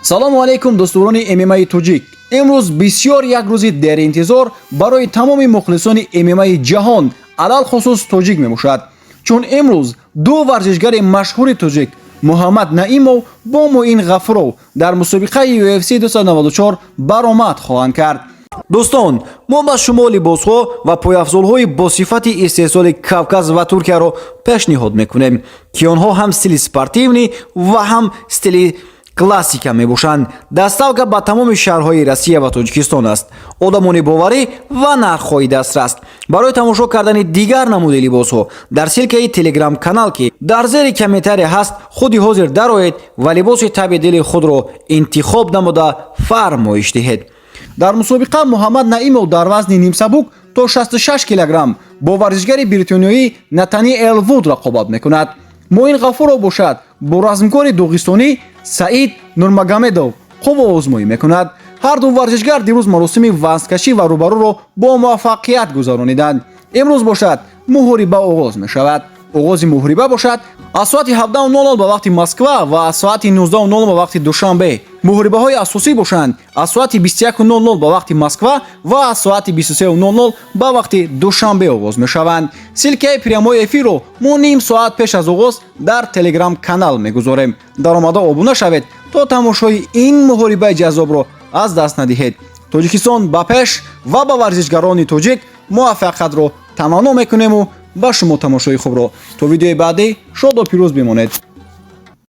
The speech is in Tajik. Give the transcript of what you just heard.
Салому алейкум, дӯстдорони ММАи тоҷик! Имрӯз бисёр як рӯзи деринтизор барои тамоми мухлисони ММАи ҷаҳон, алалхусус тоҷик мебошад, чун имрӯз ду варзишгари машҳури тоҷик, Муҳаммад Наимов бо Муин Ғафуров, дар мусобиқаи UFC 294 баромад хоҳанд кард. Дӯстон, мо ба шумо либосҳо ва пойафзолҳои бо сифати истеҳсоли Кавказ ва Туркияро пешниҳод мекунем, ки онҳо ҳам стили спортивный ва ҳам стили классика мебошанд. Доставка ба тамоми шаҳрҳои Россия ва Тоҷикистон аст. Одамони боварӣ ва нархҳои дастрас. Барои тамошо кардани дигар намуди либосҳо дар ссылкаи Телеграм-канал, ки дар зери комментария ҳаст, худи ҳозир дароед ва либоси таби дили худро интихоб намуда фармоиш диҳед. Дар мусобиқа Муҳаммад Наимов дар вазни нимсабук то 66 килограмм бо варзишгари бритониёӣ Натани Элвуд рақобат мекунад. Муин Ғафуров бошад, бо размкори доғистонӣ Саид Нурмагомедов қувваозмоӣ мекунад. Ҳарду варзишгар дирӯз маросими вазнкашӣ ва рӯбарӯро бо муваффақият гузарониданд. Имрӯз бошад, муҳориба оғоз мешавад. Оғози муҳориба бошад, аз соати 17:00 ба вақти Москва ва аз соати 19:00 ба вақти Душанбе. Муҳорибаҳои асосӣ бошанд, аз соати 21:00 ба вақти Москва ва аз соати 23:00 ба вақти Душанбе оғоз мешаванд. Ссылкаи прямой эфирро мо ним соат пеш аз оғоз дар Телеграм канал мегузорем. Даромада обуна шавед, то тамошои ин муҳорибаи ҷаззобро аз даст надиҳед. Тоҷикистон ба пеш ва ба варзишгарони тоҷик муваффақиятро таманно мекунему ба шумо тамошои хубро. То видеои баъдӣ шоду пирӯз бимонед.